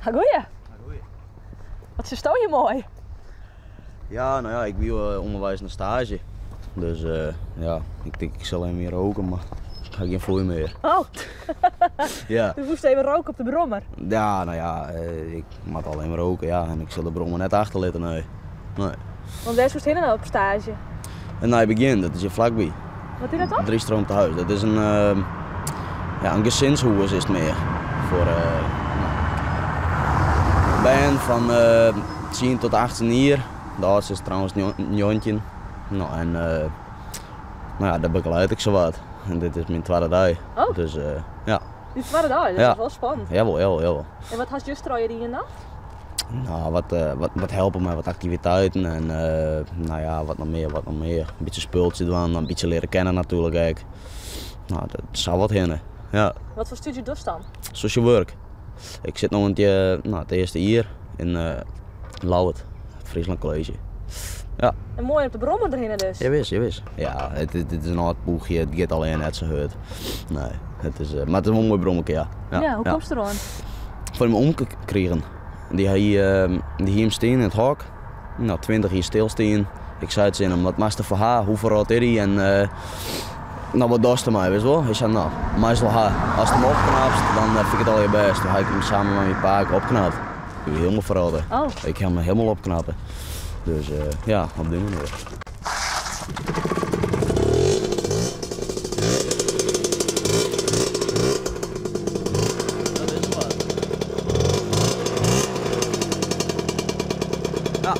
Ha goeie. Wat sitsto hjir moai? Ja, no ja, ik wie ûnderweis nei staazje. Dus ja, ik tink ik sil even mear roke, mar ik ha gjin foei mear. Oh. Ja. Do woest even roke op de brommer? Ja, no ja, ik moat al even roke, ja. En ik sil de brommer net achterlitte, nee. Nee. Want wêr soest hinne no op staazje? In Nij Begjin, dat is hjir flakby. Wat is dat dan? Driestroom Tehuis. Dat is in, ja, in gesinshûs is it mear. Foar bern fan tsien tot 18 jier. De âldste is trouwens 19. No, en no ja, dêr begelied ik sawat. En dit is myn twadde dei. Oh. Dus ja. Dyn twadde dei, dat is wol spannend. Jawol, jawol, jawol. En wat hast juster allegear dien dan? No, wat helpe mei wat aktiviteiten en no ja, wat noch mear, wat noch mear. In bytsje spultsje dwaan, in bytsje leare kennen natuerlik ek. No, dat sa wat hinne, ja. Wat foar stúdzje dochst dan? Social work. Ik sit no yn it, no, it earste jier yn Ljouwert, it Friesland College. Ja. En moai op de brommer derhinne dus. Jawis, jawis. Ja, it is in âld ploechje, it giet allegear net sa hurd. Nee, it is, mar it is wol in moai brommerke, ja. Ja, hoe komst deroan? Fan myn omke krigen. Dy hie, dy hie him stean yn it hok. No, 20 jier stilstean. Ik sei tsjin him, wat moatst derfoar ha, hoe ferrot is dy en no, wat dochst dermei, witst wol? Hy sei, no, meist wol ha. Ast him opknapst, dan fyn ik it allegear bêst. Doe ha ik him samen mei myn pake opknapt. Hy wie hielendal ferrotte. Oh. Ik ha him hielendal opknapt. Dus ja, op dy manier. Dat is wat. Ja.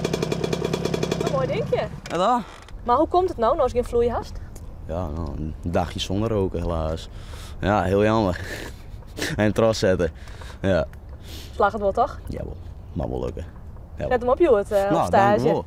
In moai dinkje. Ja, dan. Mar hoe komt it no, ast gjin floei hast? Ja, no, in dagje sûnder roke helaas. Ja, hiel jammer. En trochsette. Ja. Slagget wol, toch? Jawol, moat wol lukke. Set him op hjoed, op No, staazje. dankewol.